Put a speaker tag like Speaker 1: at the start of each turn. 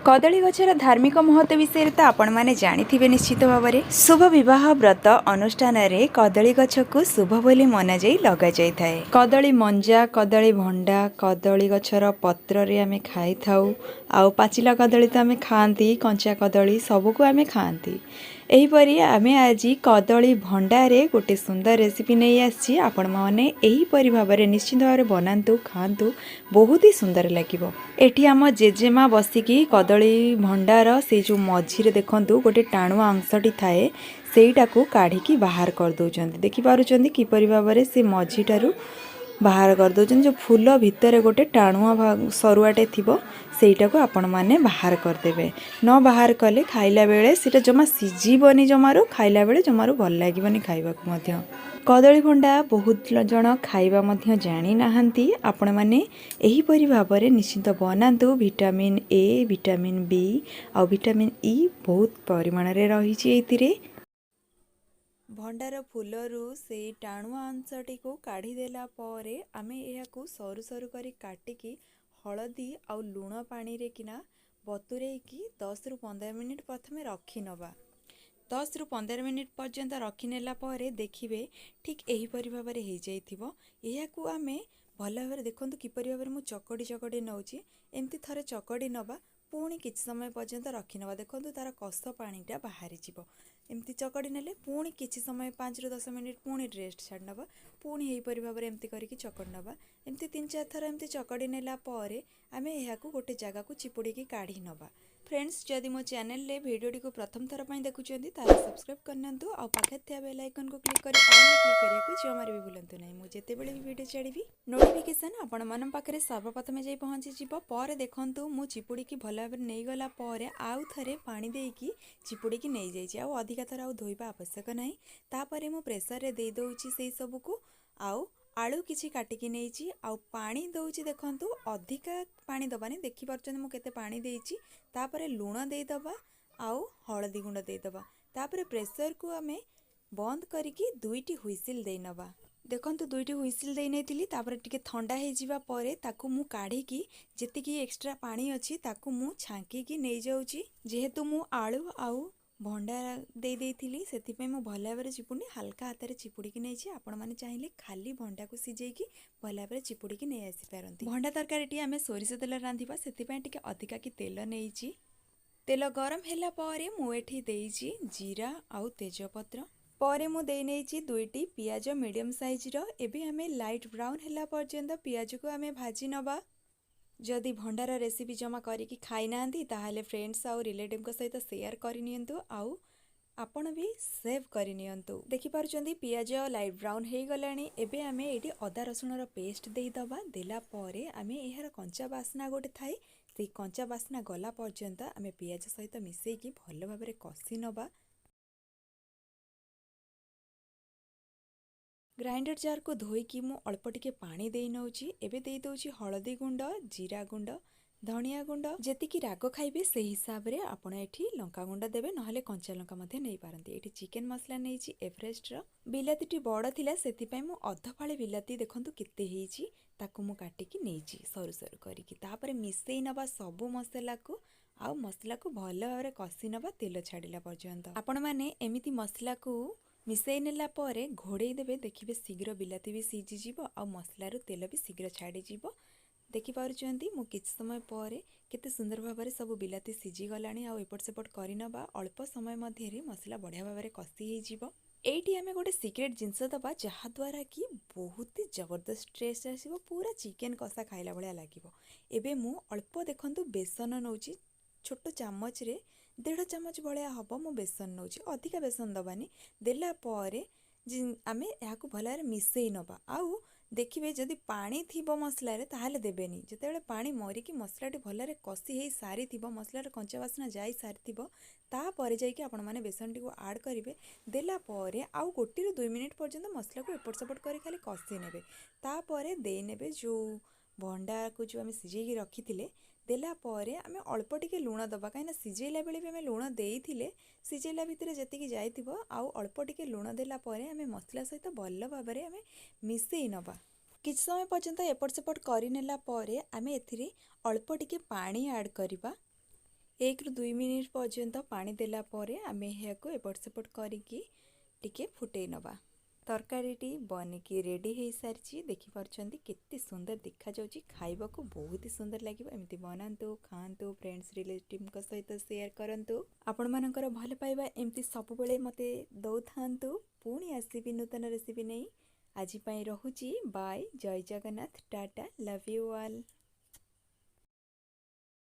Speaker 1: କଦଳୀ ଗଛର ଧାର୍ମିକ ମହତ୍ତ୍ୱ ବିଷୟରେ ତ ଆପଣମାନେ ଜାଣିଥିବେ ନିଶ୍ଚିତ ଭାବରେ। ଶୁଭ ବିବାହ ବ୍ରତ ଅନୁଷ୍ଠାନରେ କଦଳୀ ଗଛକୁ ଶୁଭ ବୋଲି ମନାଯାଇ ଲଗାଯାଇଥାଏ। କଦଳୀ ମଞ୍ଜା, କଦଳୀ ଭଣ୍ଡା, କଦଳୀ ଗଛର ପତ୍ରରେ ଆମେ ଖାଇଥାଉ। ଆଉ ପାଚିଲା କଦଳୀ ତ ଆମେ ଖାଆନ୍ତି, କଞ୍ଚା କଦଳୀ ସବୁକୁ ଆମେ ଖାଆନ୍ତି। ଏହିପରି ଆମେ ଆଜି କଦଳୀ ଭଣ୍ଡାରେ ଗୋଟେ ସୁନ୍ଦର ରେସିପି ନେଇ ଆସିଛି। ଆପଣମାନେ ଏହିପରି ଭାବରେ ନିଶ୍ଚିତ ଭାବରେ ବନାନ୍ତୁ, ଖାଆନ୍ତୁ, ବହୁତ ହି ସୁନ୍ଦର ଲାଗିବ। ଏଠି ଆମ ଜେଜେମା ବସିକି କଦଳୀ ଭଣ୍ଡାର ସେଇ ଯେଉଁ ମଝିରେ ଦେଖନ୍ତୁ ଗୋଟେ ଟାଣୁଆ ଅଂଶଟି ଥାଏ, ସେଇଟାକୁ କାଢ଼ିକି ବାହାର କରିଦେଉଛନ୍ତି। ଦେଖିପାରୁଛନ୍ତି କିପରି ଭାବରେ ସେ ମଝିଟାରୁ ବାହାର କରିଦେଉଛନ୍ତି। ଯେଉଁ ଫୁଲ ଭିତରେ ଗୋଟେ ଟାଣୁଆ ସରୁଆଟେ ଥିବ, ସେଇଟାକୁ ଆପଣମାନେ ବାହାର କରିଦେବେ। ନ ବାହାର କଲେ ଖାଇଲା ବେଳେ ସେଇଟା ଜମା ସିଝିବନି ଜମାରୁ, ଖାଇଲା ବେଳେ ଜମାରୁ ଭଲ ଲାଗିବନି ଖାଇବାକୁ ମଧ୍ୟ। କଦଳୀ ଭଣ୍ଡା ବହୁତ ଜଣ ଖାଇବା ମଧ୍ୟ ଜାଣିନାହାନ୍ତି। ଆପଣମାନେ ଏହିପରି ଭାବରେ ନିଶ୍ଚିନ୍ତ ବନାନ୍ତୁ। ଭିଟାମିନ୍ ଏ, ଭିଟାମିନ୍ ବି ଆଉ ଭିଟାମିନ୍ ଇ ବହୁତ ପରିମାଣରେ ରହିଛି ଏଇଥିରେ। ଭଣ୍ଡାର ଫୁଲରୁ ସେଇ ଟାଣୁଆ ଅଂଶଟିକୁ କାଢ଼ିଦେଲା ପରେ ଆମେ ଏହାକୁ ସରୁ ସରୁ କରି କାଟିକି ହଳଦୀ ଆଉ ଲୁଣ ପାଣିରେ କିନା ବତୁରେଇକି 10ରୁ 15 ମିନିଟ୍ ପ୍ରଥମେ ରଖିନେବା। 10ରୁ 15 ମିନିଟ୍ ପର୍ଯ୍ୟନ୍ତ ରଖିନେଲା ପରେ ଦେଖିବେ ଠିକ୍ ଏହିପରି ଭାବରେ ହେଇଯାଇଥିବ। ଏହାକୁ ଆମେ ଭଲ ଭାବରେ, ଦେଖନ୍ତୁ କିପରି ଭାବରେ ମୁଁ ଚକଡ଼ି ଚକଡ଼ି ନେଉଛି, ଏମିତି ଥରେ ଚକଡ଼ି ନେବା, ପୁଣି କିଛି ସମୟ ପର୍ଯ୍ୟନ୍ତ ରଖିନେବା। ଦେଖନ୍ତୁ, ତା'ର କଷ ପାଣିଟା ବାହାରିଯିବ। ଏମିତି ଚକଡ଼ି ନେଲେ ପୁଣି କିଛି ସମୟ 5ରୁ 10 ମିନିଟ୍ ପୁଣି ରେଷ୍ଟ ଛାଡ଼ି ନେବା। ପୁଣି ଏହିପରି ଭାବରେ ଏମିତି କରିକି ଚକଡ଼ି ନେବା। ଏମିତି ତିନି ଚାରି ଥର ଏମିତି ଚକଡ଼ି ନେଲା ପରେ ଆମେ ଏହାକୁ ଗୋଟେ ଜାଗାକୁ ଚିପୁଡ଼ିକି କାଢ଼ି ନେବା। ଫ୍ରେଣ୍ଡସ୍, ଯଦି ମୋ ଚ୍ୟାନେଲରେ ଭିଡ଼ିଓଟିକୁ ପ୍ରଥମ ଥର ପାଇଁ ଦେଖୁଛନ୍ତି, ତାହେଲେ ସବସ୍କ୍ରାଇବ୍ କରିନିଅନ୍ତୁ ଆଉ ପାଖରେ ଥିବା ବେଲ୍ ଆଇକନ୍କୁ କ୍ଲିକ୍ କରି ଅଲ୍ରେ କ୍ଲିକ୍ କରିବାକୁ ଜମାରୁ ବି ଭୁଲନ୍ତୁ ନାହିଁ। ମୁଁ ଯେତେବେଳେ ବି ଭିଡ଼ିଓ ଛାଡ଼ିବି, ନୋଟିଫିକେସନ୍ ଆପଣମାନଙ୍କ ପାଖରେ ସର୍ବପ୍ରଥମେ ଯାଇ ପହଞ୍ଚିଯିବ। ପରେ ଦେଖନ୍ତୁ, ମୁଁ ଚିପୁଡ଼ିକି ଭଲ ଭାବରେ ନେଇଗଲା ପରେ ଆଉ ଥରେ ପାଣି ଦେଇକି ଚିପୁଡ଼ିକି ନେଇଯାଇଛି। ଆଉ ଅଧିକା ଥର ଆଉ ଧୋଇବା ଆବଶ୍ୟକ ନାହିଁ। ତାପରେ ମୁଁ ପ୍ରେସରରେ ଦେଇଦେଉଛି ସେଇ ସବୁକୁ ଆଉ ଆଳୁ କିଛି କାଟିକି ନେଇଛି ଆଉ ପାଣି ଦେଉଛି। ଦେଖନ୍ତୁ, ଅଧିକା ପାଣି ଦେବାନି। ଦେଖିପାରୁଛନ୍ତି ମୁଁ କେତେ ପାଣି ଦେଇଛି। ତାପରେ ଲୁଣ ଦେଇଦେବା ଆଉ ହଳଦୀ ଗୁଣ୍ଡ ଦେଇଦେବା। ତାପରେ ପ୍ରେସରକୁ ଆମେ ବନ୍ଦ କରିକି ଦୁଇଟି ହୁଇସିଲ୍ ଦେଇନେବା। ଦେଖନ୍ତୁ, ଦୁଇଟି ହୁଇସିଲ୍ ଦେଇ ନେଇଥିଲି। ତାପରେ ଟିକେ ଥଣ୍ଡା ହେଇଯିବା ପରେ ତାକୁ ମୁଁ କାଢ଼ିକି ଯେତିକି ଏକ୍ସଟ୍ରା ପାଣି ଅଛି ତାକୁ ମୁଁ ଛାଙ୍କିକି ନେଇଯାଉଛି। ଯେହେତୁ ମୁଁ ଆଳୁ ଆଉ ଭଣ୍ଡା ଦେଇ ଦେଇଥିଲି, ସେଥିପାଇଁ ମୁଁ ଭଲ ଭାବରେ ଚିପୁଡ଼ିନି, ହାଲକା ହାତରେ ଚିପୁଡ଼ିକି ନେଇଛି। ଆପଣମାନେ ଚାହିଁଲେ ଖାଲି ଭଣ୍ଡାକୁ ସିଝେଇକି ଭଲ ଭାବରେ ଚିପୁଡ଼ିକି ନେଇ ଆସିପାରନ୍ତି। ଭଣ୍ଡା ତରକାରୀଟି ଆମେ ସୋରିଷ ତେଲରେ ରାନ୍ଧିବା, ସେଥିପାଇଁ ଟିକେ ଅଧିକା କି ତେଲ ନେଇଛି। ତେଲ ଗରମ ହେଲା ପରେ ମୁଁ ଏଠି ଦେଇଛି ଜିରା ଆଉ ତେଜପତ୍ର। ପରେ ମୁଁ ଦେଇ ନେଇଛି ଦୁଇଟି ପିଆଜ ମିଡ଼ିୟମ୍ ସାଇଜ୍ର। ଏବେ ଆମେ ଲାଇଟ୍ ବ୍ରାଉନ୍ ହେଲା ପର୍ଯ୍ୟନ୍ତ ପିଆଜକୁ ଆମେ ଭାଜି ନେବା। ଯଦି ଭଣ୍ଡାର ରେସିପି ଜମା କରିକି ଖାଇନାହାନ୍ତି, ତାହେଲେ ଫ୍ରେଣ୍ଡସ୍ ଆଉ ରିଲେଟିଭ୍ଙ୍କ ସହିତ ସେୟାର କରିନିଅନ୍ତୁ ଆଉ ଆପଣ ବି ସେଭ୍ କରିନିଅନ୍ତୁ। ଦେଖିପାରୁଛନ୍ତି, ପିଆଜ ଲାଇଟ୍ ବ୍ରାଉନ୍ ହେଇଗଲାଣି। ଏବେ ଆମେ ଏଇଠି ଅଦା ରସୁଣର ପେଷ୍ଟ ଦେଇଦେବା। ଦେଲା ପରେ ଆମେ ଏହାର କଞ୍ଚା ବାସ୍ନା ଗୋଟେ ଥାଏ, ସେଇ କଞ୍ଚା ବାସ୍ନା ଗଲା ପର୍ଯ୍ୟନ୍ତ ଆମେ ପିଆଜ ସହିତ ମିଶାଇକି ଭଲ ଭାବରେ କଷି ନେବା। ଗ୍ରାଇଣ୍ଡର ଜାର୍କୁ ଧୋଇକି ମୁଁ ଅଳ୍ପ ଟିକେ ପାଣି ଦେଇ ନେଉଛି। ଏବେ ଦେଇଦେଉଛି ହଳଦୀ ଗୁଣ୍ଡ, ଜିରା ଗୁଣ୍ଡ, ଧନିଆ ଗୁଣ୍ଡ। ଯେତିକି ରାଗ ଖାଇବେ ସେଇ ହିସାବରେ ଆପଣ ଏଠି ଲଙ୍କା ଗୁଣ୍ଡ ଦେବେ, ନହେଲେ କଞ୍ଚା ଲଙ୍କା ମଧ୍ୟ ନେଇପାରନ୍ତି। ଏଠି ଚିକେନ ମସଲା ନେଇଛି ଏଭରେଷ୍ଟର। ବିଲାତିଟି ବଡ଼ ଥିଲା, ସେଥିପାଇଁ ମୁଁ ଅଧ ଫାଳେ ବିଲାତି, ଦେଖନ୍ତୁ କେତେ ହେଇଛି, ତାକୁ ମୁଁ କାଟିକି ନେଇଛି ସରୁ ସରୁ କରିକି। ତାପରେ ମିଶେଇ ନେବା ସବୁ ମସଲାକୁ ଆଉ ମସଲାକୁ ଭଲ ଭାବରେ କଷି ନେବା ତେଲ ଛାଡ଼ିଲା ପର୍ଯ୍ୟନ୍ତ। ଆପଣମାନେ ଏମିତି ମସଲାକୁ ମିଶାଇ ନେଲା ପରେ ଘୋଡ଼େଇ ଦେବେ। ଦେଖିବେ, ଶୀଘ୍ର ବିଲାତି ବି ସିଝିଯିବ ଆଉ ମସଲାରୁ ତେଲ ବି ଶୀଘ୍ର ଛାଡ଼ିଯିବ। ଦେଖିପାରୁଛନ୍ତି, ମୁଁ କିଛି ସମୟ ପରେ କେତେ ସୁନ୍ଦର ଭାବରେ ସବୁ ବିଲାତି ସିଝିଗଲାଣି। ଆଉ ଏପଟ ସେପଟ କରିନେବା। ଅଳ୍ପ ସମୟ ମଧ୍ୟରେ ମସଲା ବଢ଼ିଆ ଭାବରେ କଷି ହେଇଯିବ। ଏଇଠି ଆମେ ଗୋଟେ ସିକ୍ରେଟ୍ ଜିନିଷ ଦେବା, ଯାହାଦ୍ୱାରା କି ବହୁତ ହି ଜବରଦସ୍ତ ଟେଷ୍ଟ ଆସିବ, ପୁରା ଚିକେନ୍ କଷା ଖାଇଲା ଭଳିଆ ଲାଗିବ। ଏବେ ମୁଁ ଅଳ୍ପ, ଦେଖନ୍ତୁ, ବେସନ ନେଉଛି। ଛୋଟ ଚାମଚରେ ଦେଢ଼ ଚାମଚ ଭଳିଆ ହେବ ମୁଁ ବେସନ ନେଉଛି, ଅଧିକା ବେସନ ଦେବାନି। ଦେଲା ପରେ ଆମେ ଏହାକୁ ଭଲ ଭାବରେ ମିଶାଇ ନେବା। ଆଉ ଦେଖିବେ, ଯଦି ପାଣି ଥିବ ମସଲାରେ ତାହେଲେ ଦେବେନି। ଯେତେବେଳେ ପାଣି ମରିକି ମସଲାଟି ଭଲରେ କଷି ହେଇ ସାରିଥିବ, ମସଲାର କଞ୍ଚା ବାସ୍ନା ଯାଇ ସାରିଥିବ, ତାପରେ ଯାଇକି ଆପଣମାନେ ବେସନଟିକୁ ଆଡ଼୍ କରିବେ। ଦେଲା ପରେ ଆଉ 1ରୁ 2 ମିନିଟ୍ ପର୍ଯ୍ୟନ୍ତ ମସଲାକୁ ଏପଟ ସେପଟ କରି ଖାଲି କଷି ନେବେ। ତାପରେ ଦେଇନେବେ ଯେଉଁ ଭଣ୍ଡାକୁ ଯେଉଁ ଆମେ ସିଝେଇକି ରଖିଥିଲେ। ଦେଲା ପରେ ଆମେ ଅଳ୍ପ ଟିକେ ଲୁଣ ଦେବା, କାହିଁକିନା ସିଝେଇଲା ବେଳେ ବି ଆମେ ଲୁଣ ଦେଇଥିଲେ, ସିଝେଇଲା ଭିତରେ ଯେତିକି ଯାଇଥିବ। ଆଉ ଅଳ୍ପ ଟିକେ ଲୁଣ ଦେଲା ପରେ ଆମେ ମସଲା ସହିତ ଭଲ ଭାବରେ ଆମେ ମିଶାଇ ନେବା। କିଛି ସମୟ ପର୍ଯ୍ୟନ୍ତ ଏପଟ ସେପଟ କରିନେଲା ପରେ ଆମେ ଏଥିରେ ଅଳ୍ପ ଟିକେ ପାଣି ଆଡ଼୍ କରିବା। 1ରୁ 2 ମିନିଟ୍ ପର୍ଯ୍ୟନ୍ତ ପାଣି ଦେଲା ପରେ ଆମେ ଏହାକୁ ଏପଟ ସେପଟ କରିକି ଟିକେ ଫୁଟେଇ ନେବା। ତରକାରୀଟି ବନିକି ରେଡ଼ି ହେଇସାରିଛି। ଦେଖିପାରୁଛନ୍ତି, କେତେ ସୁନ୍ଦର ଦେଖାଯାଉଛି। ଖାଇବାକୁ ବହୁତ ହି ସୁନ୍ଦର ଲାଗିବ। ଏମିତି ବନାନ୍ତୁ, ଖାଆନ୍ତୁ, ଫ୍ରେଣ୍ଡସ୍, ରିଲେଟିଭ୍ଙ୍କ ସହିତ ସେୟାର କରନ୍ତୁ। ଆପଣମାନଙ୍କର ଭଲ ପାଇବା ଏମିତି ସବୁବେଳେ ମୋତେ ଦେଉଥାନ୍ତୁ। ପୁଣି ଆସିବି ନୂତନ ରେସିପି ନେଇ। ଆଜି ପାଇଁ ରହୁଛି। Bye, Jai Jagannath, tata, love you all.